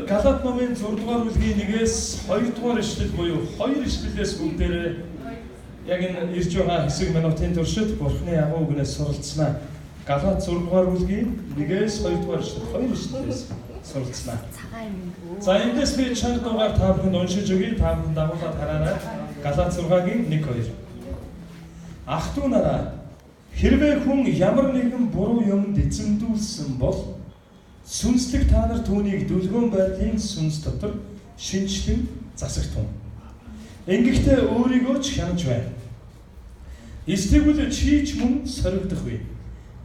Галат номын 6 дугаар бүлгийн 1-ээс 2 дугаар ишлэл буюу 2 ишлэлээс бүгдээрээ яг энэ ирж байгаа хэсэг минутын туршид Бурхны агуу үгнээс суралцсанаа. Галат 6 дугаар бүлгийн 1-ээс 2 дугаар ишлэл 2 ишлэлээс суралцсанаа. За эндээс би чанга дугаар та бүхэнд уншиж өгье. Та бүхэн дагуулад хараарай. Галат 6-гийн 1 2. Ах トゥ нараа, хэрвээ хүн ямар нэгэн буруу юмд эзэмдүүлсэн бол сүнслэг та нар түүнийг дүлгөөн байдлын сүнс дотор шинчлэн засагтун. Ингэхдээ өөрийгөө ч хянаж байна. Эсвэл чи ч мөн соригдох вэ.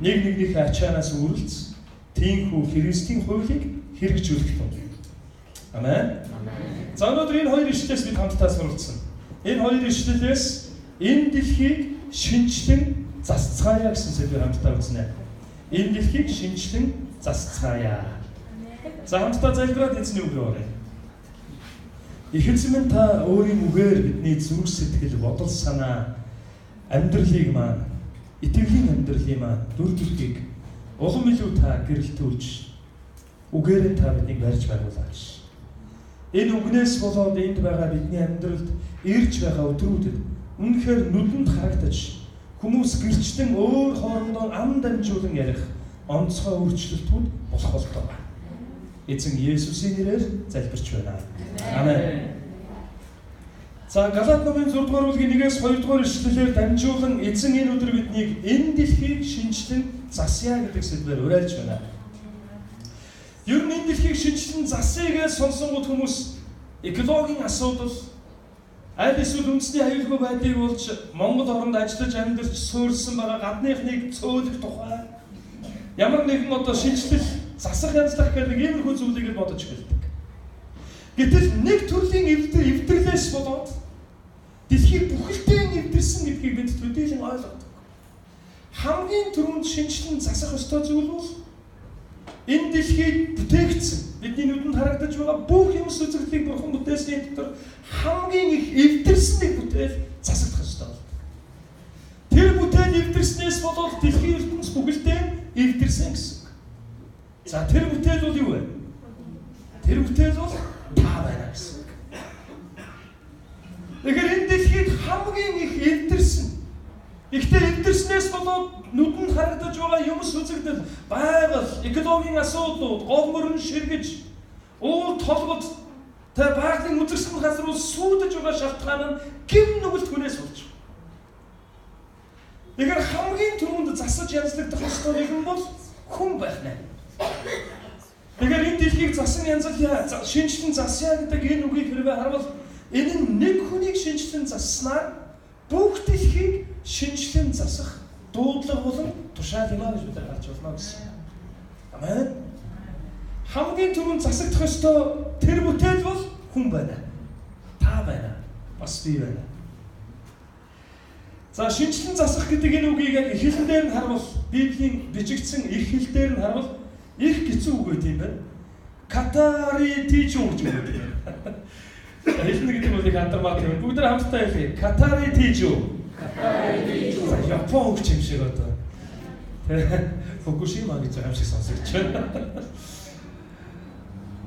Нэг нэгнийхээ ачаанаас үрэлц тийхүү Христийн хуулийг хэрэгжүүлэх тун. Амен. За өнөөдөр энэ хоёр ишлэлээс бид хамтдаа суралцсан. Энэ хоёр ишлэлээс энэ дэлхийг шинчлэн засцгаая гэсэн сэдвээр хамтдаа үзнэ. Энэ дэлхийг шинчлэн засцгаая. За хамтдаа залбираад эзний үг рүү оръё. Их эзэн минь, та өөрийн үгээр бидний зүрх сэтгэл, бодол санаа, амьдралыг маань, итгэлийн амьдралыг маань, дүр төрхийг улам илүү та гэрэлтүүлж, үгээр нь та биднийг барьж байгуулаач. Энэ үгнээс болоод энд байгаа бидний амьдралд ирж байгаа өдрүүдэд үнэхээр нүдэнд харагдаж, хүмүүс гэрчлэн өөр хоорондоо ам дамжуулан ярих онцгой өөрчлөлтүүд болох болтугай. Эзэн Есүсийн нэрээр залбирч байна. Амен. За Галат номын 6 дугаар бүлгийн 1-ээс 2 дугаар ишлэлээр дамжуулан эзэн энэ өдөр биднийг энэ дэлхийг шинчлэн засъя гэдэг сэдвээр уриалж байна. Ер нь энэ дэлхийг шинчлэн засъя гэж сонсонгууд хүмүүс экологийн асуудал, аль эсвэл үндэсний аюулгүй байдлыг болж Монгол оронд ажиллаж амьдарч суурьсан байгаа гадныхныг цөөлөх тухай ямар нэгэн одоо шинчлэл засах янзлах гэдэг иймэрхүү зүйлийг л бодож эхэлдэг. Гэтэл нэг төрлийн эвдэрлээс болоод дэлхийг бүхэлдээ эвдэрсэн гэдгийг бид төдийлөн ойлгодог. Хамгийн түрүүнд шинчлэн засах ёстой зүйл бол энэ дэлхийд бүтээгдсэн бидний нүдэнд харагдаж байгаа бүх юм сүзэгдлийг Бурхан бүтээсний дотор хамгийн их эвдэрсэн нэг бүтээл засагдах ёстой болдог. Тэр бүтээл эвдэрснээс болоод дэлхийн ертөнц бүхэлдээ эвдэрсэн гэсэн үг. За тэр бүтээл бол юу вэ? Тэр бүтээл бол та байна гэсэн үг. Тэгэхээр энэ дэлхийд хамгийн их эвдэрсэн, ихтэй эвдэрснээс болоод нүдэнд харагдаж байгаа юм сүзэгдэл, байгаль, экологийн асуудлууд, гол мөрөн ширгэж, уул толгод тэ байгалийн үзэсгэлэн газар руу сүйдэж байгаа шалтгаан нь гим нүгэлт хүнээс болж байна. Тэгэхээр хамгийн түрүүнд засаж янзлагдах ёстой нэгэн бол хүн байх нэ. Тэгэхээр энэ дэлхийг засан янзлах, шинчлэн засъя гэдэг энэ үгийг хэрвээ харвал энэ нь нэг хүнийг шинчлэн засснаар бүх дэлхийг шинчлэн засах дуудлага болон тушаал юм а гэж бид харж байна гэсэн. Амен. Хамгийн түрүүнд засагдах ёстой тэр бүтээл бол хүн байна. Та байна. Бас би байна. За шинчлэн засах гэдэг энэ үгийг яг эхлэн дээр нь харвал Библийн бичигдсэн их хэл дээр нь харвал их хэцүү үг байт юм байна. Катаритижу гэж үг байдаг. Хэлнэ гэдэг бол их андармаад юм. Бүгд хамтдаа хэлье. Катаритижу. Катаритижу. За Япон үг юм шиг одоо. Тэ Фукушима гэж байгаа юм шиг сонсогдож байна.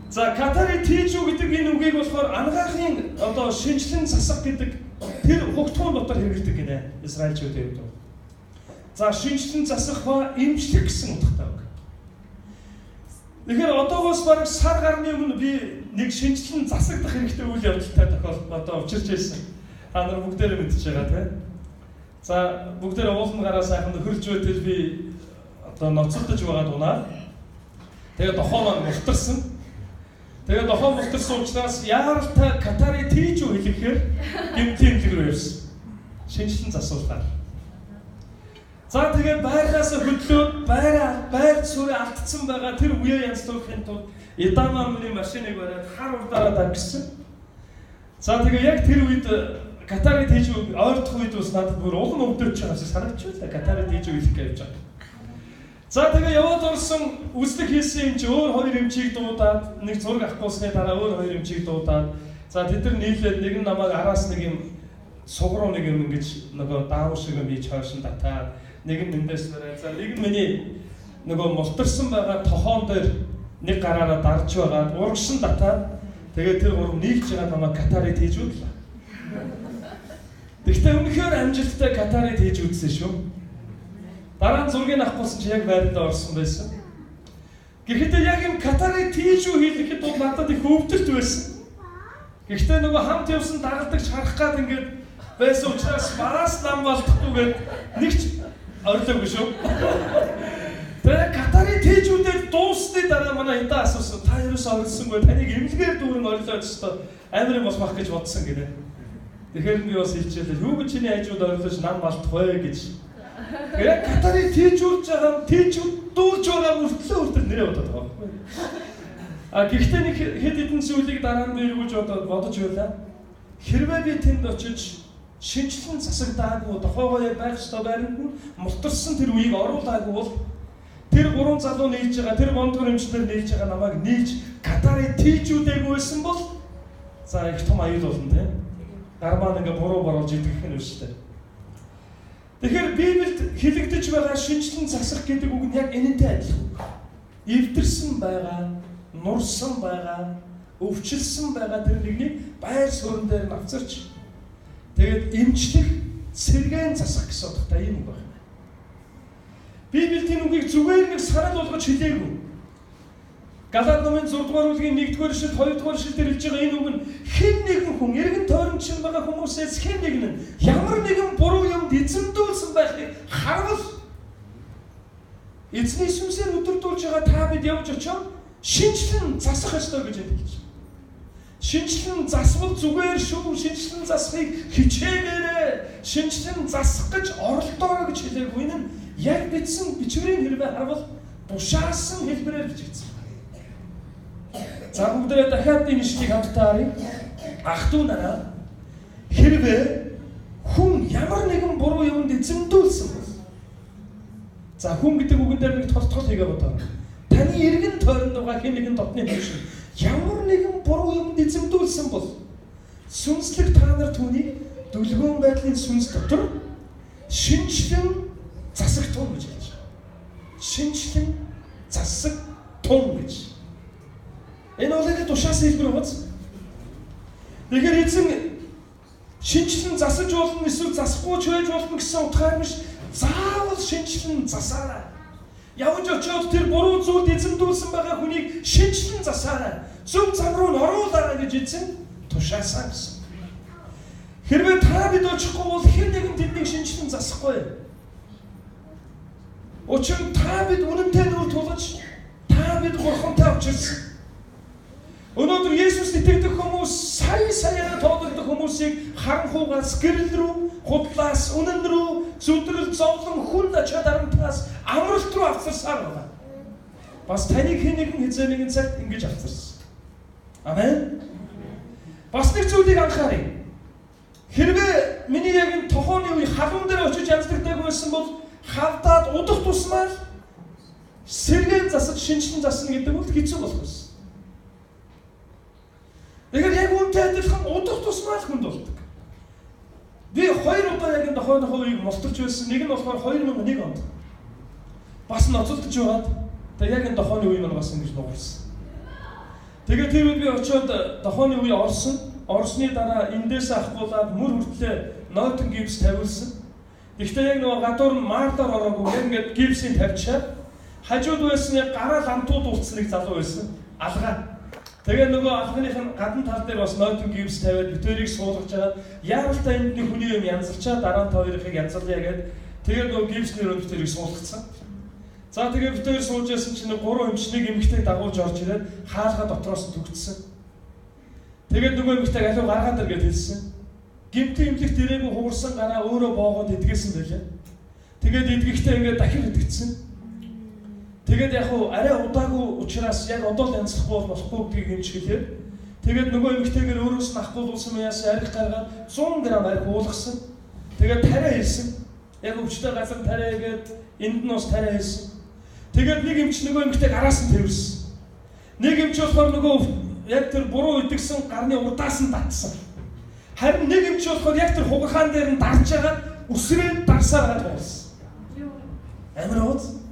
За катаритижу гэдэг энэ үгийг болохоор ангаахын одоо шинчлэн засах гэдэг тэр хугтуун дотор хэрэглэдэг гинэ Израильчуудын хувьд. За шинчлэн засах ба эмчлэх гэсэн утгатай үг. Тэгэхээр одоогоос бараг сар гарны өмнө би нэг шинчлэн засагдах хэрэгтэй үйл явдалтай тохиолдол одоо учирч байсан. Та нар бүгдээрээ мэдчихэж байгаа тийм. За бүгдээрээ уулын гараа сайхан нөхөрлж байтал би одоо ноцолдож байгаа дунаа. Тэгээд дохоо маань мултарсан. Тэгээд дохоо мултарсан учраас яаралтай Катары тийжүү хэлэхээр гэмтлийн эмнэлэг рүү явсан. Шинчлэн засуулгаар. За тэгээд байрлаас хөдлөөд байр суурь алдсан байгаа тэр үе янзлуулахын тулд Идама миний машиныг бариад хар урдаараа дагсан. За тэгээд яг тэр үед Катары тийжүү ойртох үед бас надад бүр улам өвдөж байгаа шиг санагдчихлаа. Катары тийжүү хэлэх гэж явж байгаа. За тэгээ яваад орсон үзлэг хийсэн юм чи өөр хоёр эмчийг дуудаад нэг зураг авахгүйсний дараа өөр хоёр эмчийг дуудаад за тэд нар нийлээд нэг нь намайг араас нэг юм сугруу нэг юм ингэж нөгөө даав шиг юм хийж хойшин татаад нэг нь эндээс барай. За нэг нь миний нөгөө мултарсан байгаа тохоон дээр Нэг гараараа дарж байгаад урагшин татаад тэгээд тэр гурав нийлж байгаа намайг катарит хийж үзлээ. Тэгвэл үнэхээр амжилттай катарит хийж үзсэн шүү. Дараа нь зургийг авахгүйсэн чи яг байрандаа орсон байсан. Гэхдээ яг юм катарит тийжүү хийлгэхэд бол надад их өвдөлт байсан. Гэхдээ нөгөө хамт явсан дагалдагч харах гад ингээд байсан учраас бас нам болдохгүй гээд нэг ч орилоогүй шүү. Тэгээ катарит тийжүүдээд дууссны дараа манай хинтээ асуусан. Та ерөөсөө орилсонгүй, таныг эмнэлгээр дүүрэн орилоод өстө амар юм болох гэж бодсон гинэ. Тэгэхээр би бас хэлчихлээ. Юу гэж чиний хажууд орилож нам болдох вэ гэж. Тэгээ катарит тийжүүлж байгаа, тийжүүдүүлж байгаа мөртлөө хүртэл нэрээ бодоод байгаа байхгүй. А гэхдээ нэг хэд хэдэн зүйлийг дараа нь би эргүүлж бодож байлаа. Хэрвээ би тэнд очиж шинжлэн засагдаагүй, дохоогоо яг байх ёстой байранд нь мултарсан тэр үеийг оруулаагүй бол тэр гурван залуу нийлж байгаа, тэр бондгор эмчнэр нийлж байгаа намайг нийлж катарит тийжүүдээгүй байсан бол за их том аюул болно тийм. Гар маань ингээ буруу боруулж идэх нь биш үү. Тэгэхээр Библиэд хэлэгдэж байгаа шинжлэн засах гэдэг үг нь яг энэнтэй адилхан. Эвдэрсэн байгаа, нурсан байгаа, өвчлсөн байгаа тэр нэгнийг байр суурин дээр нь авчирч тэгээд эмчлэх, сэргээн засах гэсэн утгатай юм үг байна. Библиэд энэ үгийг зүгээр нэг санал болгож хэлээгүй. Галаат номын 6 дугаар бүлгийн 1 дугаар ишлэл, 2 дугаар ишлэл дээр хэлж байгаа энэ үг нь хэн нэгэн хүн, эргэн тойрон чинь байгаа хүмүүсээс хэн нэгэн нь ямар нэгэн буруу юмд эзэмдүүлсэн байхыг харвал эзний сүнсээр өдөрдүүлж байгаа та бид явж очиод шинжлэн засах ёстой гэж хэлж байна. Шинжлэн засвал зүгээр шүү, шинжлэн засахыг хичээгээрэй, шинжлэн засах гэж оролдоорой гэж хэлээгүй. Энэ нь яг бичсэн бичвэрийн хэрвээ харвал тушаасан хэлбэрээр бичигдсэн. За бүгдээ дахиад энэ ишлэгийг хамтдаа харъя. Ах トゥ нараа, хэрвээ хүн ямар нэгэн буруу юмд эзэмдүүлсэн бол, за хүн гэдэг үгэн дээр нэг тодтгол хийгээ бодоо. Таны эргэн тойронд байгаа хэн нэгэн дотны хүн шиг ямар нэгэн буруу юмд эзэмдүүлсэн бол сүнслэг та нар түүнийг дүлгөөн байдлын сүнс дотор шинжлэн засах тун гэж хэлж байгаа. Шинжлэн засах тун гэж. Энэ бол нэг тушаасан хэлбэр биз? Тэгэхээр эзэн шинжлэн засаж болно эсвэл засахгүй ч байж болно гэсэн утгаар биш, заавал шинжлэн засаарай. Явж очиод тэр буруу зүйлд эзэмдүүлсэн байгаа хүнийг шинжлэн засаарай. Зөв зам руу оруулаарай гэж эзэн тушаасан гэсэн. Хэрвээ та бид очихгүй бол хэн нэгэн тэднийг шинжлэн засахгүй. Учир нь та бид үнэнтэй нүр тулж, та бид бурхантай учирсан. Өнөөдөр Есүст итгэдэг хүмүүс сая саяар тоологдох хүмүүсийг харанхуйгаас гэрэл рүү, худлаас үнэн рүү, зүдрэл зовлон хүн ачаа дарамтаас амралт руу авчирсаар байгаа. Бас таныг хэн нэгэн хизээ нэгэн цагт ингэж авчирсан. Амен. Бас нэг зүйлийг анхааръя. Хэрвээ миний яг энэ тохооны үе халуун дээр очиж янзлагдаагүй байсан бол хавдаад удах тусмаа л сэргээн засаж шинжлэн засна гэдэг бол хэцүү болох байсан. Тэгэхээр яг үнтэй адилхан удах тусмаа л хүнд болдог. Би хоёр удаа яг энэ тохооны үеийг мултарч байсан. Нэг нь болохоор 2001 онд. Бас ноцолдож байгаад тэгээ яг энэ тохооны үе маань бас ингэж нугарсан. Тэгээ тэр үед би очиод тохооны үе орсон. Орсны дараа эндээс ахгуулаад мөр хүртлээ нойтон гипс тавиулсан. Гэхдээ яг нөгөө гадуур нь марлаар ороогүй яг ингээд гипсийг тавьчаад хажууд байсан яг гараа ламтууд уулцсан нэг залуу байсан. Алгаа. Тэгээ нөгөө алганых нь гадна тал дээр бас нойтон гипс тавиад битэрийг суулгаж байгаа. Яаралтай энд нэг хүний юм янзалчаа дараа нь та хоёрыг янзалъя гээд тэгээ нөгөө гипсний өрөөнд битэрийг суулгацсан. За тэгээ битэр сууж ясан чинь гурван эмчнийг эмэгтэйг дагуулж орж ирээд хаалга дотроос нь түгдсэн. Тэгээд нөгөө эмэгтэйг аливаа гаргаад ир гэж хэлсэн. Гэмтэн эмнэлэгт ирээгүй хугарсан гараа өөрөө боогоод идгээсэн байлээ. Тэгээд идгэхдээ ингээд дахин идэгдсэн. Тэгээд яг уу арай удаагүй учраас яг одоо л янзлахгүй бол болохгүй гэдгийг хэмж хэлээ. Тэгээд нөгөө эмэгтэйгээр өөрөөс нь ахгуулсан яасан арх гаргаад 100 г арх уулгасан. Тэгээд тариа хийсэн. Яг өвчтэй газар тариа гээд энд нь бас тариа хийсэн. Тэгээд нэг эмч нөгөө эмэгтэйг араас нь тэрвэрсэн. Нэг эмч болохоор нөгөө яг тэр буруу идэгсэн гарны урдаас нь татсан. Харин нэг эмч болохоор яг тэр хугархаан дээр нь дарж байгаа үсрээд дарсаар гад хуулсан. Амар ууз.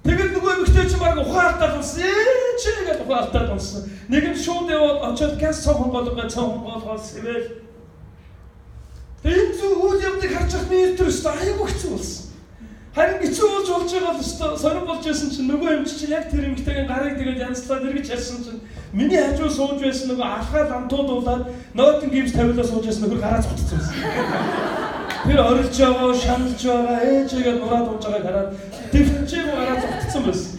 Тэгэл нөгөө эмэгтэй чинь баг ухаалтаад унсан. Чи гэж ухаалтаад унсан. Нэг нь шууд яваад очиод газ цонхон голгоо цонхон голгоо сэвэл. Энэ зүг үйл явдлыг харж байхад миний өдөр өстө айгүй хэцүү болсон. Харин хэцүү болж болж байгаа л өстө сонирн болж байсан чинь нөгөө эмч чинь яг тэр эмэгтэйгийн гарыг тэгээд янзлаад эргэж харсан чинь миний хажуу сууж байсан нөгөө алхаа ламтуудуулаад ноотон гимс тавилаа сууж байсан нөхөр гараа цугтсан байсан. Тэр орилж байгаа, шаналж байгаа, ээжээгээ нураад унж байгааг хараад тэвчээг гараа цугтсан байсан.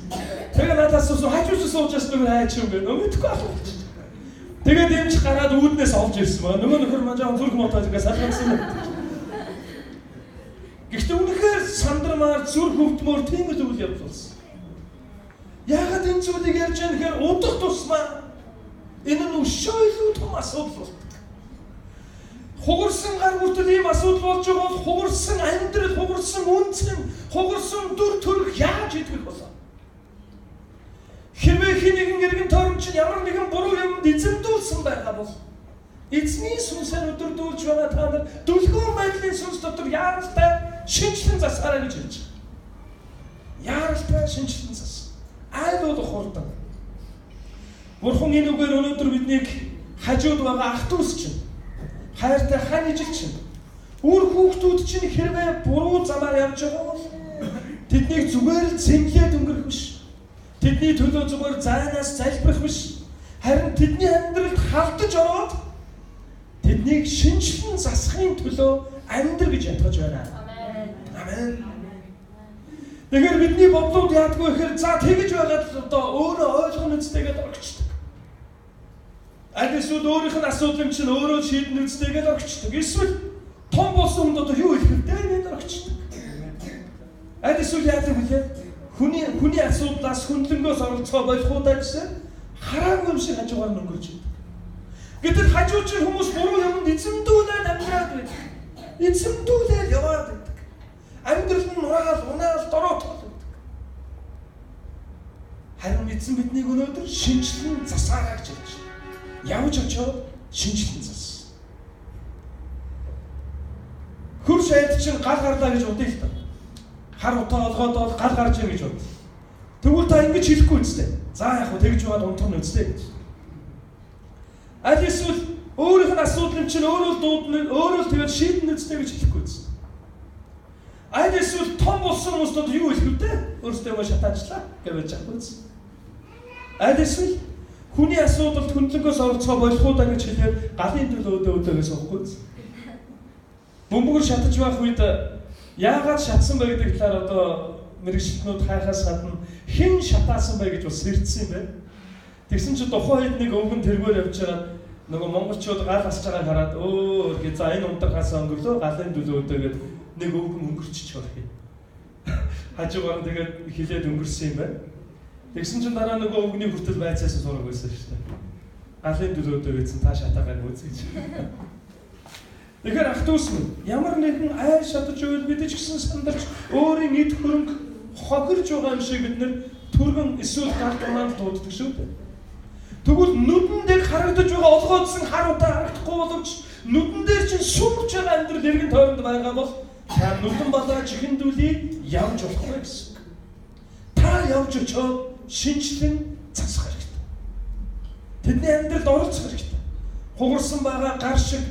Тэгээ надаас асуусан хажуу сууж байсан нөхөр хайч юм бэ? Мэдхгүй алга болчих. Тэгээд эмч гараад үүднээс олж ирсэн ба. Нөгөө нөхөр маань жоохон зүрх мотоо ингээ салгасан юм. Гэхдээ үнэхээр сандармаар зүрх өвдмөр тийм л үйл явдал болсон. Яагаад энэ зүйлийг ярьж байгаа гэхээр удах тусмаа энэ нь өшөө илүү том асуудал болдог. Хугарсан гар хүртэл ийм асуудал болж байгаа бол хугарсан амьдрал, хугарсан үнцэн, хугарсан дүр төрх яаж идэх болов? Хэрвээ хэн нэгэн эргэн тойрон чинь ямар нэгэн буруу юмд эзэмдүүлсэн байгаа бол эзний сүнсээр өдөрдүүлж байгаа та нар дүлгөөн байдлын сүнс дотор яаралтай шинжлэн засаарай гэж хэлж байгаа. Яаралтай шинжлэн зас. Айл болох хурдан. Бурхан энэ үгээр өнөөдөр биднийг хажууд байгаа ах дүүс чинь, хайртай хань ижил чинь, үр хүүхдүүд чинь хэрвээ буруу замаар явж байгаа бол тэднийг зүгээр л зэмлээд өнгөрөх биш. Тэдний төлөө зүгээр зайнаас залбирах биш. Харин тэдний амьдралд халдаж ороод тэднийг шинжлэн засахын төлөө амьдр гэж ятгах байна. Амен. Тэгэхээр бидний бодлууд яадгүй гэхээр за тэгж байгаад л одоо өөрөө ойлгоно үстэйгээд орчихдог. Аль эсвэл өөрийнх нь асуудлыг чинь өөрөө шийднэ үстэйгээд орчихдог. Эсвэл том болсон хүнд одоо юу хэлэх вэ гэдээ орчихдог. Аль эсвэл яадаг вүлээ? Хүний асуудлаас хүндлэнгөөс оролцоо болох уу даа гэсэн хараагүй юм шиг хажуугаар нь өнгөрч байдаг. Гэтэл хажуу чинь хүмүүс буруу юмд эзэмдүүлээд амьдраад байдаг. Эзэмдүүлээд яваад байдаг. Амьдрал нь нураал, унаал, дороотол байдаг. Харин эзэн биднийг өнөөдөр шинжлэн засаарай гэж хэлж байна. Явж очиод шинжлэн зас. Хөрш айд чинь гал гарлаа гэж бодъё л та. Хар утаа олгоод бол гал гарч ийн гэж бод. Тэгвэл та ингэж хэлэхгүй үстэй. За яг хөө тэгж байгаад унтах нь үстэй гэж. Аль эсвэл өөрийнх нь асуудал чинь өөрөө л дуудна, өөрөө л тэгээд шийднэ үстэй гэж хэлэхгүй үстэй. Аль эсвэл том болсон хүмүүст одоо юу хэлэх вэ? Өөрсдөө юм шатаачлаа гэж байж байгаа үс. Аль эсвэл хүний асуудалд хөндлөнгөөс оролцоо болох уу даа гэж хэлээд галын төлөө өдөө өдөөгөөс суухгүй үс. Бөмбөгөр шатаж байх үед яагаад шатсан бэ гэдэг талаар одоо мэргэжилтнүүд хайхаас гадна хэн шатаасан бэ гэж бас сэрдсэн юм байна. Тэгсэн чинь тухайн үед нэг өвгөн тэргээр явж байгаа нөгөө монголчууд гал асж байгааг хараад өө за энэ ундрахаас өнгөрлөө галын төлөө өдөөгээд нэг өвгөн өнгөрчиж болох юм. Хажуугаар нь тэгээд хилээд өнгөрсөн юм байна. Тэгсэн чинь дараа нөгөө өвгөний хүртэл байцаасан сураг байсан шүү дээ. Галын төлөө өдөөгээдсэн та шатаагаа үзье гэж. Тэгэхээр ах дүүс минь ямар нэгэн айл шатаж байвал бид ч гэсэн сандарч өөрийн эд хөрөнгө хохирж байгаа юм шиг бид нэр түргэн эсвэл гал дунаанд дууддаг шүү дээ. Тэгвэл нүдэн дээр харагдаж байгаа олгоодсон хар утаа харагдахгүй боловч нүдэн дээр чинь сүмж байгаа амьдрал эргэн тойронд байгаа бол та нүдэн балаа чихэндүүлий явж болохгүй гэсэн. Та явж очиод шинжлэн засах хэрэгтэй. Тэдний амьдралд оролцох хэрэгтэй. Хугарсан байгаа гар шиг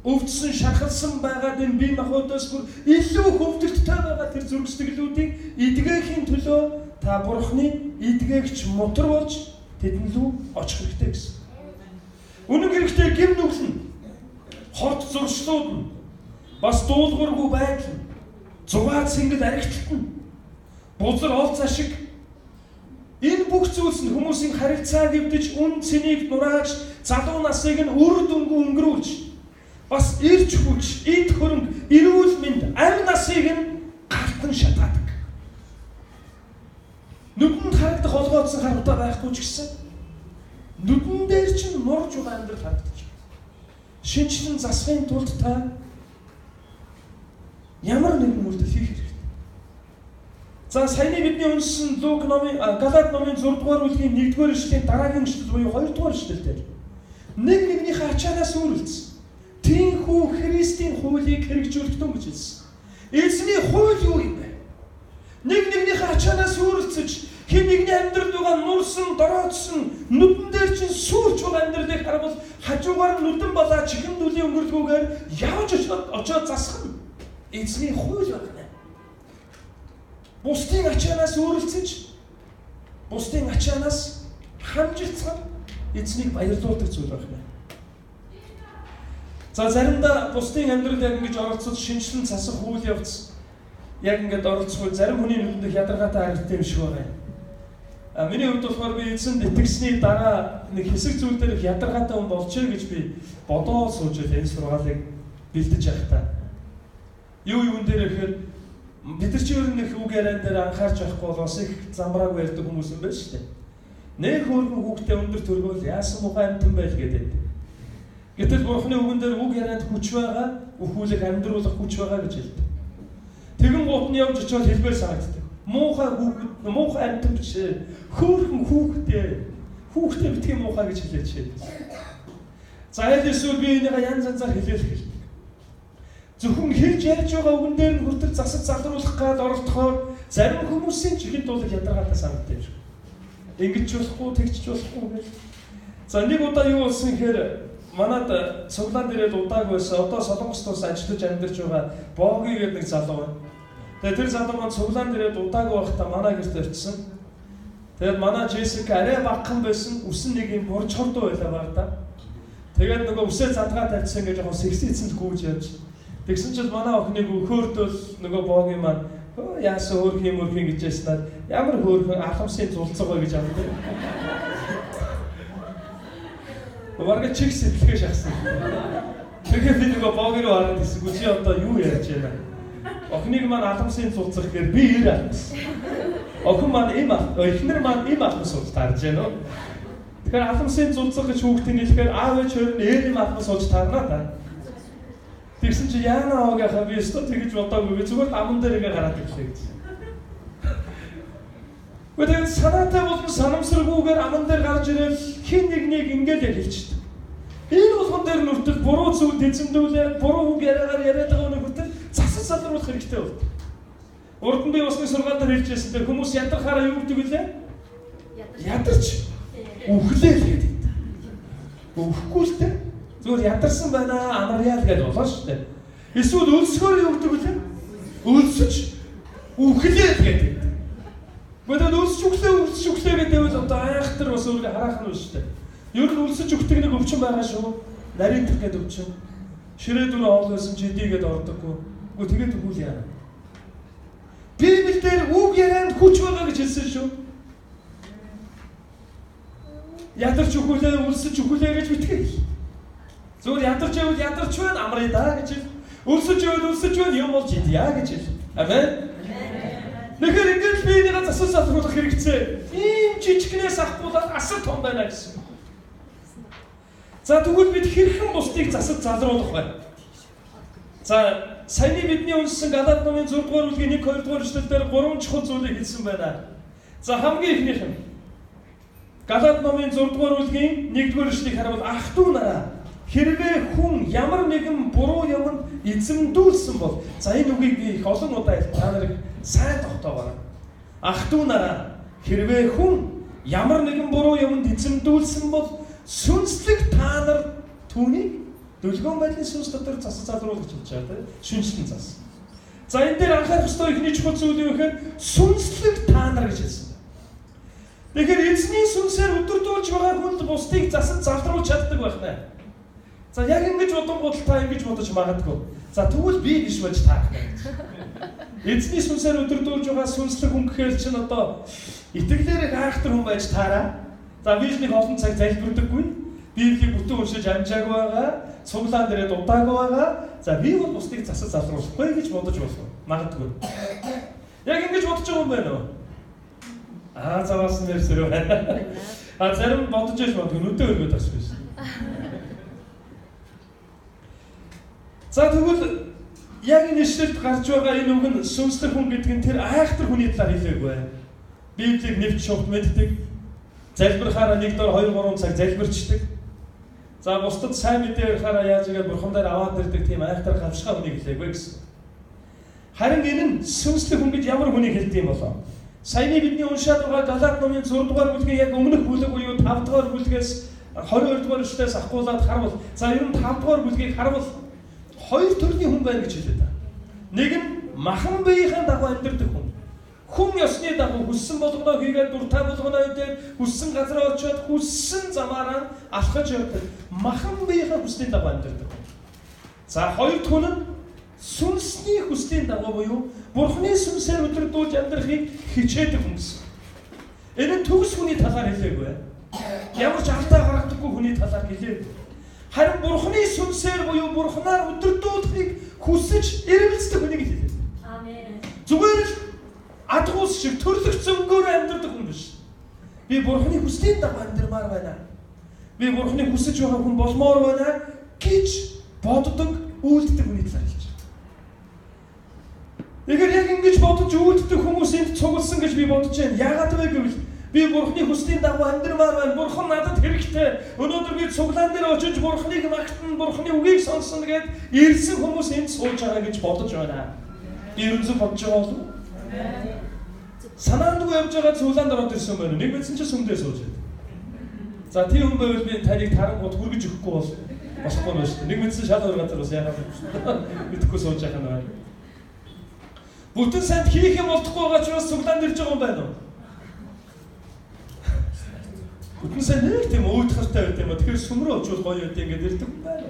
өвдсөн, шархалсан байгаад энэ бие махбодоос бүр илүү хөвдөлттэй байгаа тэр зүрх сэтгэлүүдийг эдгээхийн төлөө та Бурхны эдгээгч мутар болж тэдэн лүү очих хэрэгтэй гэсэн. Үнэн хэрэгтээ гим нүгэл нь хорт зуршлууд нь бас дуулуургүй байдал нь зугаа цэнгэл аригтлалт нь бузар ол зашиг энэ бүх зүйлс нь хүмүүсийн харилцааг эвдэж үн цэнийг нурааж залуу насыг нь үр дүнгүй өнгөрүүлж бас ирч хүч, эд хөрөнгө, эрүүл мэнд, амь насыг нь галтан шатаадаг. Нүдэнд харагдах олгоодсон хар удаа байхгүй ч гэсэн нүдэн дээр чинь нурж байгаа амьдрал харагдаж байна. Шинжлэн засахын тулд та ямар нэгэн үйлдэл хийх хэрэгтэй. За саяны бидний уншсан Лук номын Галат номын 6 дугаар бүлгийн 1-р эшлэлийн дараагийн эшлэл буюу 2 дугаар эшлэл дээр нэг нэгнийхээ ачаанаас үүрэлцсэн. Тинхүү Христийн хуулийг хэрэгжүүлэх тун гэж хэлсэн. Эзний хууль юу юм бэ? Нэг нэгнийхээ ачаанаас үүрэлцэж, хэн нэгний амьдрал байгаа нурсан, дороодсон, нүдэн дээр чинь сүрч байгаа амьдралыг харвал хажуугаар нь нүдэн балаа чихэн дүлийн өнгөрлгүүгээр явж очиод засах нь эзний хууль байна. Бусдын ачаанаас үүрэлцэж, бусдын ачаанаас хамжилцах нь эзнийг баярлуулдаг зүйл байна. За заримдаа бусдын амьдрал яг ингэж оролцож шинжлэн засах үйл явц яг ингээд оролцох үе зарим хүний нүдэнд их ядаргаатай харагддаг юм шиг байна. А миний хувьд болохоор би эзэнд итгэсний дараа нэг хэсэг зүйл дээр их ядаргаатай хүн болчихъя гэж би бодоод сууж байл энэ сургаалыг бэлдэж байхдаа. Юун дээр ихээр бид нар чи ер нь их үг яриан дээр анхаарч байхгүй бол бас их замбраагүй ярьдаг хүмүүс юм байна шүү дээ. Нэг хөөрхөн хүүхдээ өндөр төргөөл яасан мухай амтан байл гэдэг. Гэтэл Бурхны үгэн дээр үг ярианд хүч байгаа, өхүүлэх амьдруулах хүч байгаа гэж хэлдэг. Тэгэн гут нь явж очиод хэлбэр санагддаг. Муухай хүүхэд, муухай амтан биш ээ. Хөөрхөн хүүхдээ, хүүхдээ битгий муухай гэж хэлээч. За аль эсвэл би энийгээ янз янзаар хэлээл хэлдэг. Зөвхөн хэлж ярьж байгаа үгэн дээр нь хүртэл засаж залруулах гад оролдохоор зарим хүмүүсийн чихэнд дуулах ядаргаатай санагддаг юм шиг. Ингэж ч болохгүй, тэгж ч болохгүй гэл. За нэг удаа юу болсон гэхээр манад цуглаан дээрээ удааг байсан. Одоо Солонгост бас ажиллаж амьдарч байгаа Боги гэдэг нэг залуу байна. Тэгээд тэр залуу маань цуглаан дээрээ удааг байхдаа манай гэрт очсон. Тэгээд манай Джессика арай багахан байсан. Үсэн нэг юм бурж хордуу байлаа баг та. Тэгээд нөгөө үсээ задгаа тавьчихсан гэж жоохон сексицэнд гүйж явж. Тэгсэн чинь манай охиныг хөөрдөл нөгөө Боги маань яасан хөөрхөн юм өрхөн гэж яснаар ямар хөөрхөн аламсын зулцаг вэ гэж амдаг. Бараг чиг сэтгэлгээ шахсан. Тэгэхээр би нөгөө Боги руу хараад хэлсэн. Чи одоо юу ярьж байна? Охиныг маань аламсын зулцах гэхээр би ир алмас. Охин маань им эхнэр маань им алмас болж таарж байна уу? Тэгэхээр аламсын зулцах гэж хүүхдийг хэлэхээр аав ээж хоёр нь эр им алмас болж таарна та. Тэгсэн чи яана оогийнхаа би өстө тэгж бодоогүй, би зүгээр аман дээр ингээ гараад ирлээ гэж. Гэхдээ санаатай болон санамсаргүйгээр аман дээр гарч ирэл хин нэгнийг ингээл яг хэлчихдэг. Энэ болгон дээр нүртэл буруу зүйл эзэмдүүлээ, буруу үг яриагаар яриад байгаа нэг хүртэл засаж залруулах хэрэгтэй болдог. Урд нь би бас нэг сургаал дээр хэлж байсан дээр хүмүүс ядрахаараа юу гэдэг вүлээ? Ядарч үхлээ л гэдэг. Үхэхгүй л дээ. Зүгээр ядарсан байна, амарьяал гэж болно шүү дээ. Эсвэл өлсгөөр юу гэдэг вүлээ? Өлсөж үхлээ л гэдэг. Гэхдээ өлсөж үхлээ, өлсөж үхлээ гэдэг бол одоо айхтар бас өөрийгөө хараах нь шүү дээ. Ер нь өлсөж үхдэг нэг өвчин байгаа шүү. Нарийн тэх гэдэг өвчин. Ширээ дүр оол байсан чи эдийгээд ордоггүй. Үгүй тэгээд үхүүл яана. Библиэлд үг ярианд хүч байгаа гэж хэлсэн шүү. Ядарч үхүүлээ, өлсөж үхүүлээ гэж битгий. Зүгээр ядарч байвал ядарч байна, амрая даа гэж хэл. Өлсөж байвал өлсөж байна, юм болж идья гэж хэл. Амен. Тэгэхээр ингээд л биенийгээ засаж залруулах хэрэгцээ. Ийм жижигнээс ахгуулаад асар том байна гэсэн. За тэгвэл бид хэрхэн бусдыг засаж залруулах вэ? За саяны бидний уншсан Галаат номын 6 дугаар бүлгийн 1 2 дугаар эшлэлдэр 3 чухал зүйлийг хэлсэн байна. За хамгийн эхнийх нь Галаат номын 6 дугаар бүлгийн 1 дугаар эшлэлийг харавал ах トゥ нараа хэрвээ хүн ямар нэгэн буруу юмд эзэмдүүлсэн бол, за энэ үгийг би их олон удаа та нарыг сайн тогтоогоорой. Ах トゥ нараа хэрвээ хүн ямар нэгэн буруу юмд эзэмдүүлсэн бол сүнслэг та нар түүнийг дүлгөөн байдлын сүнс дотор засаж залруулах гэж хэлж байгаа тийм шинжлэн зас. За энэ дээр анхаарах ёстой эхний чухал зүйл юу гэхээр сүнслэг та нар гэж хэлсэн. Тэгэхээр эзний сүнсээр өдөрдүүлж байгаа хүнд бусдыг засаж залруулж чаддаг байх нэ. За яг ингэж бодонгууд та ингэж бодож магадгүй. За тэгвэл би биш байж таах нэ гэж. Эзний сүнсээр өдөрдүүлж байгаа сүнслэг хүн гэхээр чинь одоо итгэлээр айхтар хүн байж таараа. За би л нэг олон цаг залбирдаггүй. Библийг бүтэн уншиж амжаагүй байгаа. Цуглаан дээрээ дудаагүй байгаа. За би бол бусдыг засаж залруулахгүй гэж бодож болох. Магадгүй. Яг ингэж бодож байгаа юм байна уу? Аа заваасан нэрсэрөө байна. А зарим бодож яш бодго нүдэ өргөд авсан байсан. За тэгвэл яг энэ ишлэлд гарч байгаа энэ үг нь сүнслэг хүн гэдэг нь тэр айхтар хүний талаар хэлээгүй. Библийг нэвч шувт мэддэг. Залбирахаараа нэг дор 2 3 цаг залбирчдаг. За бусдад сайн мэдээ ярихаараа яаж игээд бурхан дээр аваад ирдэг тийм айхтар гавшгаа хүнийг хэлээгүй гэсэн. Харин энэ нь сүнслэг хүн гэж ямар хүнийг хэлдэг юм болоо? Саяны бидний уншаад байгаа Галаат номын 6 дугаар бүлгийн яг өмнөх бүлэг буюу 5 дугаар бүлгээс 22 дугаар эшлэлээс ахгуулаад харвал, за ер нь 5 дугаар бүлгийг харвал хоёр төрлийн хүн байна гэж хэлээд байна. Нэг нь махан биеийн дагуу амьдардаг хүн. Хүн ёсны дагуу хүссэн болгоноо хийгээд дуртай болгоноо идээд хүссэн газараа очиод хүссэн замаараа алхаж явдаг. Махан биеийн хүслийн дагуу амьдардаг. За хоёр дахь хүн нь сүнсний хүслийн дагуу буюу Бурхны сүнсээр өдөрдүүлж амьдрахыг хичээдэг хүн гэсэн. Энэ нь төгс хүний талаар хэлээгүй. Ямар ч алдаа гаргадаггүй хүний талаар хэлээгүй. Харин Бурхны сүнсээр буюу Бурхнаар өдөрдүүлэхийг хүсэж эргэлздэг хүнийг хэлээ. Амен. Зүгээр л адгуус шиг төрлөх зөнгөөр амьдардаг хүн биш. Би Бурхны хүслийн дагуу амьдармаар байна. Би Бурхны хүсэж байгаа хүн болмоор байна гэж боддог, үйлддэг хүний талаар хэлж байна. Тэгэхээр яг ингэж бодож үйлддэг хүмүүс энд цугласан гэж би бодож байна. Яагаад вэ гэвэл би Бурхны хүслийн дагуу амьдармаар байна. Бурхан надад хэрэгтэй. Өнөөдөр би цуглаан дээр очиж Бурхныг магтана, Бурхны үгийг сонсно гэд ирсэн хүмүүс энд сууж байгаа гэж бодож байна. Би ерөнхийдөө бодож байгаа болов уу? Санаандгүй явж байгаа цуглаанд ороод ирсэн байна. Нэг мэдсэн чинь сүмдээ сууж байна. За тийм хүн байвал би таныг тарангууд хүргэж өгөхгүй бол болохгүй нь шүү дээ. Нэг мэдсэн шал өөр газар бас яхаа мэдэхгүй сууж яхаа байна. Бүтэн сайнд хийх юм болдохгүй байгаа ч бас цуглаанд ирж байгаа юм байна уу? Бүтэн сайн нэг тийм үүдхартай байт юм а. Тэгэхээр сүм рүү очивол гоё байт ингээд ирдэг юм байна.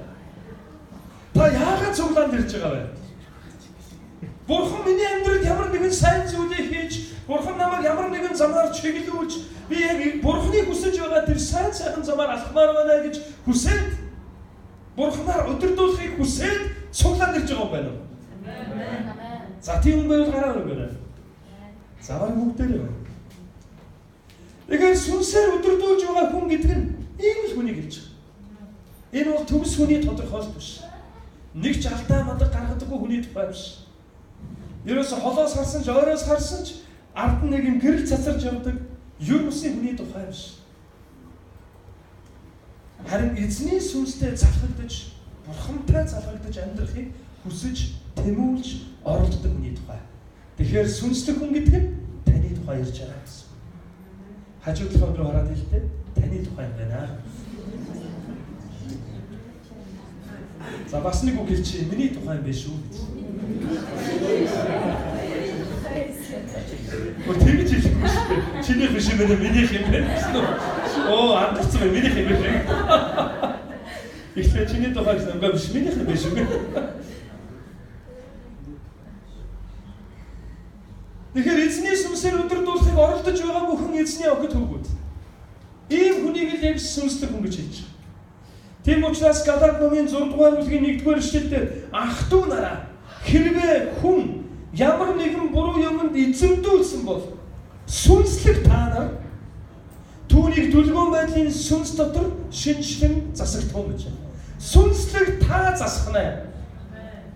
Та яагаад цуглаанд ирж байгаа вэ? Бурхан миний амьдралд ямар нэгэн сайн зүйлийг хийж, Бурхан намайг ямар нэгэн замаар чиглүүлж, би яг Бурханыг хүсэж байгаа тэр сайн сайхан замаар алхмаар байна гэж хүсээд, Бурханаар удирдуулахыг хүсээд цуглаанд ирж байгаа юм байна уу? За тийм хүн байвал гараа өргөнө. За баг бүгдээрээ байна. Тэгэхээр сүнсээр удирдуулж байгаа хүн гэдэг нь ийм л хүнийг хэлж байгаа. Энэ бол төгс хүний тодорхойлолт биш. Нэг ч алдаа мадаг гаргадаггүй хүний тухай биш. Ерөөсө холоос харсан ч ойроос харсан ч ард нь нэг юм гэрэл цацарч явдаг ер бусын хүний тухай биш. Харин эзний сүнстэй залхагдаж, бурхантай залхагдаж амьдрахыг хүсэж, тэмүүлж оролддог хүний тухай. Тэгэхээр сүнслэг хүн гэдэг нь таны тухай ярьж байгаа гэсэн. Хажуудлахын руу хараад хэлдэг таны тухай юм байна. За бас нэг үг хэлчихье. Миний тухай юм биш үү гэж. Өө тэгж хэлэхгүй шүү дээ. Чинийх биш юм байна, минийх юм байна гэсэн үү? Оо, андуурсан байна, минийх юм байна. Эхлээ чиний тухай гэсэн юм биш, минийх юм биш үү? Тэгэхээр эзний сүнсээр өдөрдүүлэхийг оролдож байгаа бүхэн эзний охид хөвгүүд. Ийм хүнийг л яг сүнслэг хүн гэж хэлж байгаа. Тийм учраас Галаат номын 6 дугаар бүлгийн 1-р эшлэлдэр ах トゥ нараа хэрвээ хүн ямар нэгэн буруу юмд эзэмдүүлсэн бол сүнслэг та нар түүнийг дүлгөөн байдлын сүнс дотор шинжлэн засагдах гэж. Сүнслэг та засах нэ.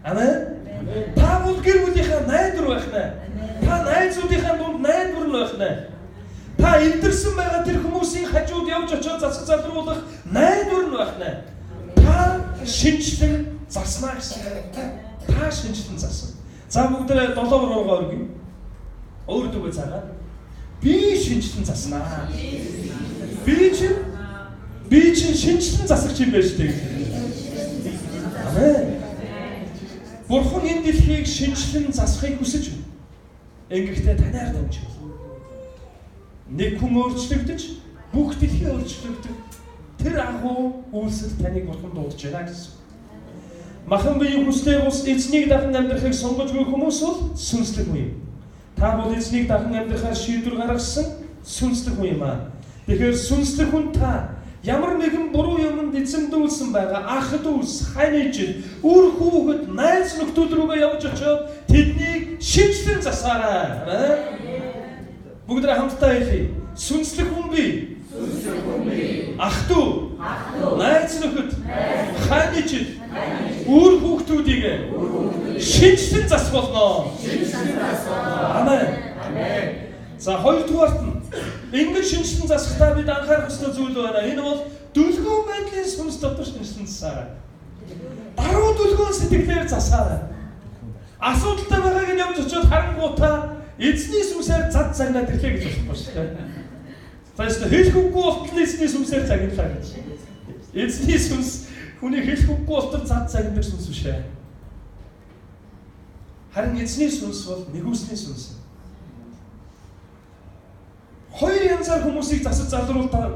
Амен. Та бол гэр бүлийнхаа найдвар байх нэ. Та найзуудынхаа дунд найдвар нь байх нэ. Та эвдэрсэн байгаа тэр хүмүүсийн хажууд явж очиод засах залруулах найдвар нь байх нэ. Та шинжлэн заснаа гэсэн. Та шинжлэн засна. За бүгдээ 7 руугаа өргөе. Өөр дүүгээ цаагаад би шинжлэн заснаа. Би чинь шинжлэн засагч юм байна шүү дээ. Амен. Бурхан энэ дэлхийг шинжлэн засахыг хүсэж байна. Ингэхдээ танаар дамжив. Нэг хүн өөрчлөгдөж, бүх дэлхий өөрчлөгдөх тэр агуу үйлсэл таныг Бурхан дуудаж байна гэсэн. Махан биеийн хүслээ бус эзнийг дахин амьдрахыг сонгож буй хүмүүс бол сүнслэг хүн юм. Та бол эзнийг дахин амьдрахаар шийдвэр гаргасан сүнслэг хүн юм аа. Тэгэхээр сүнслэг хүн та ямар нэгэн буруу юмд эзэмдүүлсэн байгаа ах дүүс, хань ижил, үр хүүхэд, найз нөхдөд рүүгээ явж очиод тэднийг шинжлэн засаарай. Бүгд хамтдаа хэлье. Сүнслэг хүн би. Сүнслэг хүн би. Ах дүү, найз нөхөд, хань ижил, үр хүүхдүүдийг шинжлэн зас болно. Амен. За хоёрдугаарт нь ингэж шинжлэн засахдаа бид анхаарах ёстой зүйл байна. Энэ бол дүлгөөн байдлын сүнс дотор шинжлэн засаарай. Даруй дүлгөөн сэтгэлээр засаарай. Асуудалтай байгааг нь явж очиод харангуутаа эзний сүнсээр зад загнаад ирлээ гэж болохгүй шүү дээ. За ёстой хэлэх үггүй болтол эзний сүнсээр загналаа гэж. Эзний сүнс хүний хэлэх үггүй болтол зад загнадаг сүнс биш ээ. Харин эзний сүнс бол нэгүсний сүнс. Хоёр янзаар хүмүүсийг засаж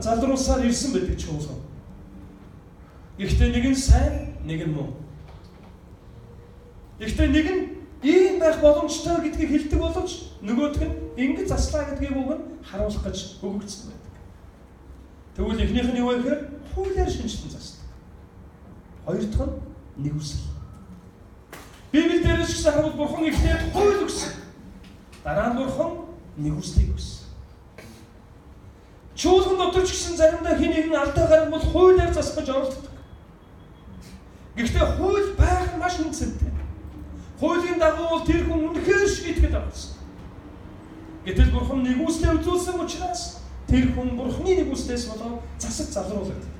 залруулсаар ирсэн байдаг чуулган. Гэхдээ нэг нь сайн, нэг нь муу. Гэхдээ нэг нь ийм байх боломжтой гэдгийг хэлдэг боловч нөгөөх нь ингэж заслаа гэдгийг уг нь харуулах гэж өгөгдсөн байдаг. Тэгвэл эхнийх нь юу вэ гэхээр хуулиар шинжилэн засдаг. Хоёр дахь нь нэгүсэл. Библиэл дээрээс ч гэсэн харуул Бурхан эхлээд хууль өгсөн. Дараа нь Бурхан нэгүслийг өгсөн. Чуулган дотор ч гэсэн заримдаа хэн нэгэн алдаа гаргавал хуулиар засах гэж оролддог. Гэхдээ хууль байх нь маш үнцэнтэй. Хуулийн дагуу бол тэр хүн үнэхээр шийтгэл авсан. Гэтэл Бурхан нэгүслээ үзүүлсэн учраас тэр хүн Бурханы нэгүслээс болоод засаг залруулагдав.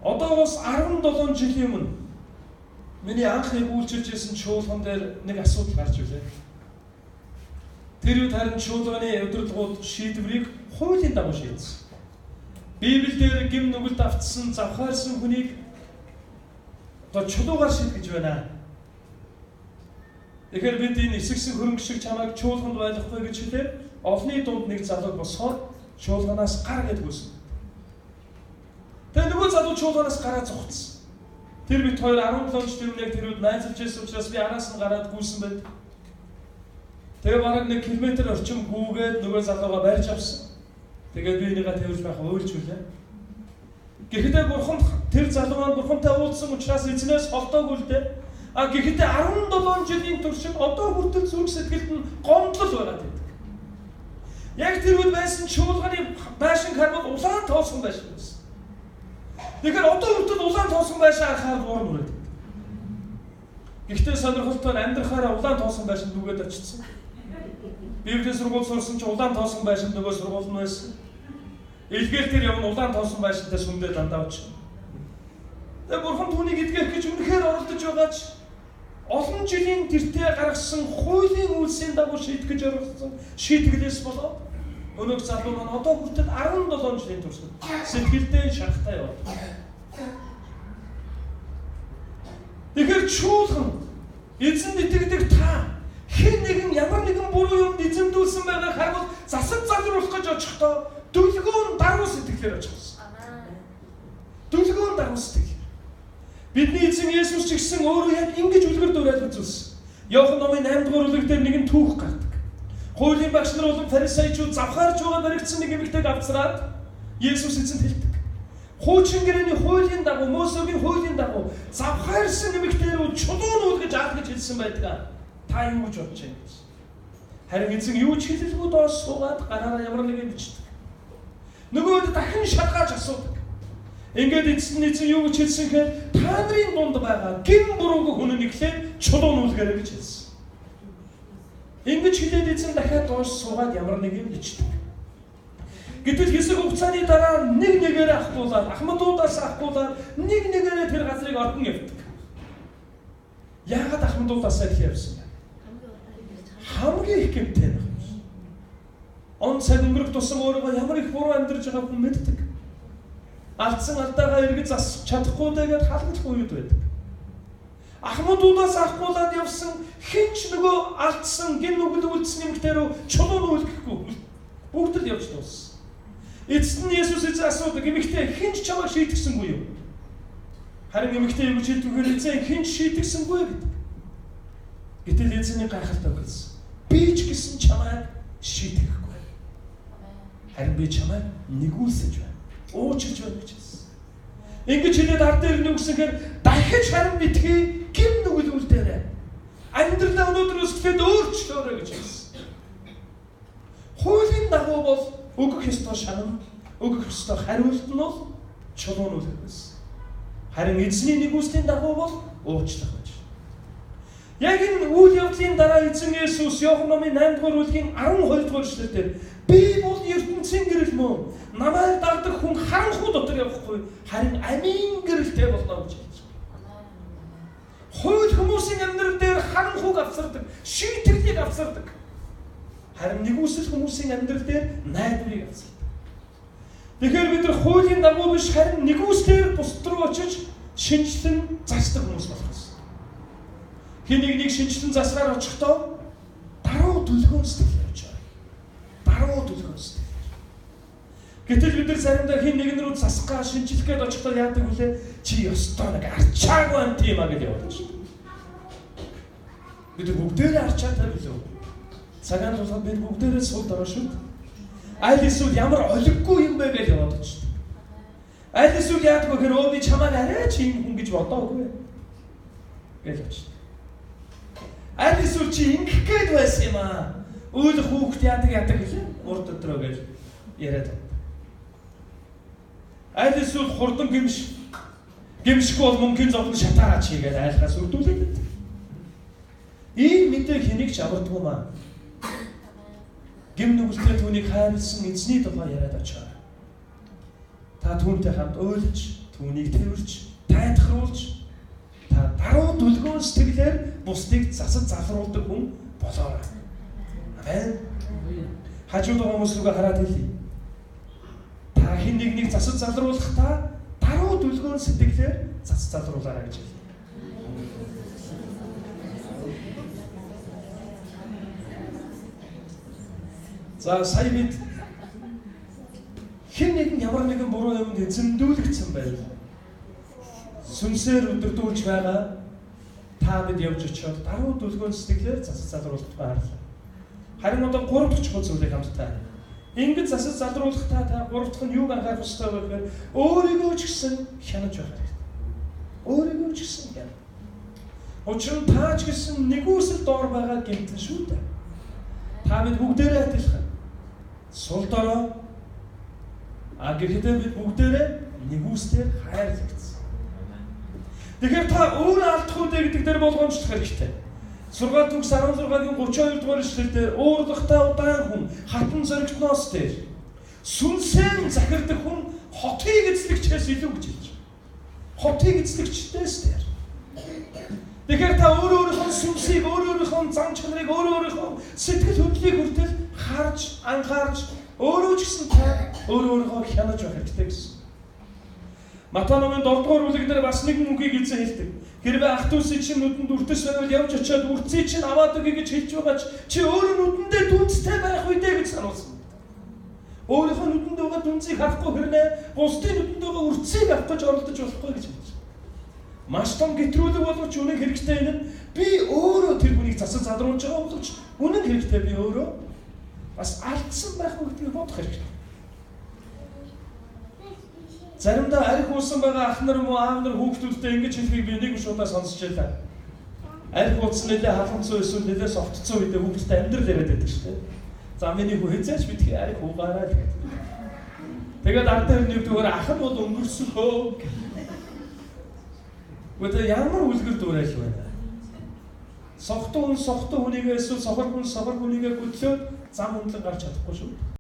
Одоогоос 17 жилийн өмнө миний анх нэг үйлчилж исэн чуулган дээр нэг асуудал гарч ирлээ. Тэр үед харин чуулганы удирдлагууд шийдвэрийг хуулийн дагуу шийдсэн. Библиэлд гэм нүгэлд автсан, завхаарсан хүнийг одоо чулуугаар шийд гэж байна. Тэгэхээр бид энэ эсэгсэн хөрөнгө шиг чамайг чуулганд байлгахгүй гэж хэлээд олонний дунд нэг залууг босгоод чуулганаас гар гэдгүйсэн. Тэгээ нөгөө залуу чуулганаас гараа зугтсан. Тэр бит хоёр 17 жилийн өмнө яг тэр үед найзалж байсан учраас би араас нь гараад гүйсэн байд. Тэгээ бараг 1 км орчим гүүгээд нөгөө залуугаа барьж авсан. Тэгээд би энийгээ тэрвэрж байх уйлж үлээ. Гэхдээ бурхан тэр залуу маань бурхантай уулзсан учраас эзнээс холдоогүй л дээ. А гэхдээ 17 жилийн туршид одоо хүртэл зүрх сэтгэлд нь гомдол байгаад байдаг. Яг тэр үед байсан чуулганы байшин харвал улаан тоосгон байшин байсан. Тэгэхээр одоо хүртэл улаан тоосгон байшин харахаар буур нүрээд. Гэхдээ сонирхолтой нь амьдрахаараа улаан тоосгон байшин нүгээд очсон. Библийн сургууль сурсан чинь улаан тоосгон байшин нөгөө сургууль нь байсан. Илгээл тэр явна улаан тоосгон байшинтай сүмдээ дандаа очно. Тэгээ бурхан түүнийг эдгэх гэж үнэхээр оролдож байгаа ч олон жилийн тэртээ гаргасан хуулийн үйлсийн дагуу шийдэх гэж оролдсон шийтгэлээс болоод өнөөх залуу маань одоо хүртэл 17 жилийн туршид сэтгэлдээ шарахтай яваад. Тэгэхээр чуулган эзэнд итгэдэг та хэн нэгэн ямар нэгэн буруу юмд эзэмдүүлсэн байгааг харвал засаг залруулах гэж очихдоо дүлгөөн даруй сэтгэлээр очих гэсэн. Дүлгөөн даруй сэтгэл. Бидний эзэн Есүс ч гэсэн өөрөө яг ингэж үлгэр дуурайл үзүүлсэн. Иохан номын 8 дугаар бүлэг дээр нэгэн түүх гардаг. Хуулийн багш нар болон фарисеучуд завхаарч байгаа баригдсан нэг эмэгтэйг авцраад Есүс эзэнд хэлдэг. Хуучин гэрээний хуулийн дагуу, Мосегийн хуулийн дагуу завхаарсан эмэгтэй рүү чулуу нүүлгэж аах гэж хэлсэн байдаг. Та юу гэж бодож байна гэж. Харин эзэн юу ч хэлэлгүй доош суугаад гараараа ямар нэгэн бичдэг. Нөгөөд дахин шалгааж асуудаг. Ингээд эцэст нь эзэн юу гэж хэлсэн гэхээр та нарын дунд байгаа гэм буруугүй хүн нь эхлээд чулуу нүүлгээрэй гэж хэлсэн. Ингэж хэлээд эзэн дахиад доош суугаад ямар нэг юм бичдэг. Гэтэл хэсэг хугацааны дараа нэг нэгээрээ ахгуулаад, ахмадуудаас ахгуулаад нэг нэгээрээ тэр газрыг ордон явдаг. Яагаад ахмадуудаас эхлэх явсан бэ? Хамгийн их гэмтэй нэг юм. Он цаг өнгөрөх тусам өөрийгөө ямар их буруу амьдарч байгааг хүн мэддэг. Алдсан алдаагаа эргэж засах чадахгүй тэгээд халагдах үед байдаг. Ахмадуудаас ахгуулаад явсан хэн ч нөгөө алдсан гин нүгэл үлдсэн эмэгтэй рүү чулуу нүүлгэхгүй бүгд л явж дууссан. Эцэст нь Есүс эзэн асуудаг эмэгтэй хэн ч чамайг шийтгсэнгүй юу? Харин эмэгтэй юу гэж хэлдгээр эзэн хэн ч шийтгсэнгүй гэдэг. Гэтэл эзэнний гайхалтай үг хэлсэн. Би ч гэсэн чамайг шийтгэхгүй. Харин би чамайг нэгүүлсэж байна. Уучлж байна гэж хэлсэн. Ингэж хэлээд ард дээр нь үгсэхээр дахиж харин битгий гим нүгэл үлдээрэй. Амьдралаа өнөөдрөөс эхлээд өөрчлөөрэй гэж хэлсэн. Хуулийн дагуу бол өгөх ёстой шанал, өгөх ёстой хариулт нь бол чулуу нүлгэх байсан. Харин эзний нэгүслийн дагуу бол уучлах байж. Яг энэ үйл явдлын дараа эзэн Есүс Иохан номын 8 дугаар бүлгийн 12 дугаар эшлэлдэр би бол ертөнцийн гэрэл мөн намайг дагдаг хүн харанхуй дотор явахгүй харин амийн гэрэлтэй болно гэж хэлж байна. Хууль хүмүүсийн амьдрал дээр харанхуйг авчирдаг, шийтгэлийг авчирдаг. Харин нигүүлсэл хүмүүсийн амьдрал дээр найдварыг авчирдаг. Тэгэхээр бид нар хуулийн дагуу биш харин нигүүлслээр бусд руу очиж шинжлэн засдаг хүмүүс болох ёстой. Хэн нэгнийг шинжлэн засгаар очихдоо даруй дүлгөөн сэтгэл явж байгаа. Даруй дүлгөөн сэтгэл. Гэтэл бид нар заримдаа хэн нэгэн рүү засах гаа шинжлэх гээд очихдоо яадаг вүлээ? Чи ёстой нэг арчаагүй юм тийм а гэж яваад шүү. Бид бүгдээрээ арчаатай билүү? Цагаан тулгад бид бүгдээрээ сул дорой шүү. Аль эсвэл ямар олиггүй юм бэ гэж яваад шүү. Аль эсвэл яадаг вэ гэхээр өө би чамайг арай ч юм хүн гэж бодоогүй гэж очсон. Аль эсвэл чи ингэх гээд байсан юм аа. Өөлөх хүүхэд яадаг гэлээ урд өдрөө гэж яриад байна. Аль эсвэл хурдан гимшгүй бол мөнхийн зовлон шатаач хийгээд айлхаас өрдүүлээд байдаг. Ийм мэдээ хэнийг ч авардгүй маа. Гэм нүгэлтэй түүнийг хайрлсан эзний тухай яриад очоо. Та түүнтэй хамт уйлж, түүнийг тэрвэрч, тайтгаруулж, та даруй дүлгөөн сэтгэлээр бусдыг засаж залруулдаг хүн болоорой. Амен. Хажууд байгаа хүмүүс рүүгээ хараад хэлье. Та хэн нэгнийг засаж залруулах та даруй дүлгөөн сэтгэлээр засаж залруулаарай гэж хэлье. За сая бид хэн нэгэн ямар нэгэн буруу юмд эзэмдүүлэгдсэн байвал сүнсээр өдөрдүүлж байгаа та бид явж очиод даруй дүлгөөн сэтгэлээр засаж залруулах харлаа. Харин одоо гурав дахь чухал зүйлийг хамтдаа. Ингэж засаж залруулах та гурав дахь нь юуг анхаарах ёстой вэ гэхээр өөрийгөө ч гэсэн хянаж байх хэрэгтэй. Өөрийгөө ч гэсэн хянах. Учир нь та ч гэсэн нэгүсэл доор байгаа гэмтэн шүү дээ. Та бид бүгдээрээ адилхан. Сул дорой. А гэхдээ бид бүгдээрээ нэгүслээр хайрлагдсан. Тэгэхээр та өөрөө алдах үү гэдэг дээр болгоомжлох хэрэгтэй. Сургаал төгс 16-гийн 32 дугаар эшлэлдэр уурлахтай удаан хүн хатан зоригтноос дээр сүнсээр захирдаг хүн хотыг эзлэгчээс илүү гэж хэлж байна. Хотыг эзлэгчдээс дээр. Тэгэхээр та өөрөө өөрийнхөө сүнсийг, өөрөө өөрийнхөө зам чанарыг, өөрөө өөрийнхөө сэтгэл хөдлөлийг хүртэл харж, анхаарч, өөрөө ч гэсэн та өөрөө өөрийгөө хянаж байх хэрэгтэй гэсэн. Матай номын 7 дугаар бүлэг дээр бас нэгэн үгийг эзэн хэлдэг. Хэрвээ ах дүүсийн чинь нүдэнд үртэс байвал явж очиод үрцгийг чинь аваад өгье гэж хэлж байгаа ч чи өөрөө нүдэндээ дүнцтэй байх үедээ гэж сануулсан. Өөрийнхөө нүдэнд байгаа дүнцийг харахгүй хэрнээ бусдын нүдэнд байгаа үрцгийг авах гэж оролдож болохгүй гэж хэлж. Маш том гэтрүүлэг боловч үнэн хэрэгтэй энэ нь би өөрөө тэр хүнийг засаж залруулж байгаа боловч үнэн хэрэгтэй би өөрөө бас алдсан байх уу гэдгийг бодох хэрэгтэй. Заримдаа арх уусан байгаа ах нар муу аав нар хүүхдүүдтэй ингэж хэлхийг би нэг удаа сонсч байлаа. Арх уусан нэлээ халамцсан эсвэл нэлээ согтцсон үедээ хүүхдтэй амьдрал яриад байдаг шүү дээ. За миний хүү хэзээч битгий арх уугаарай л гэдэг. Тэгээд ард дээр нэг зүгээр ах нь бол өнгөрсөн хөө. Гэхдээ ямар үлгэр дуурайл байна. Согтуу хүн согтуу хүнийгээ эсвэл сохор хүн сохор хүнийгээ хөдлөөд зам хөндлөн гарч чадахгүй шүү.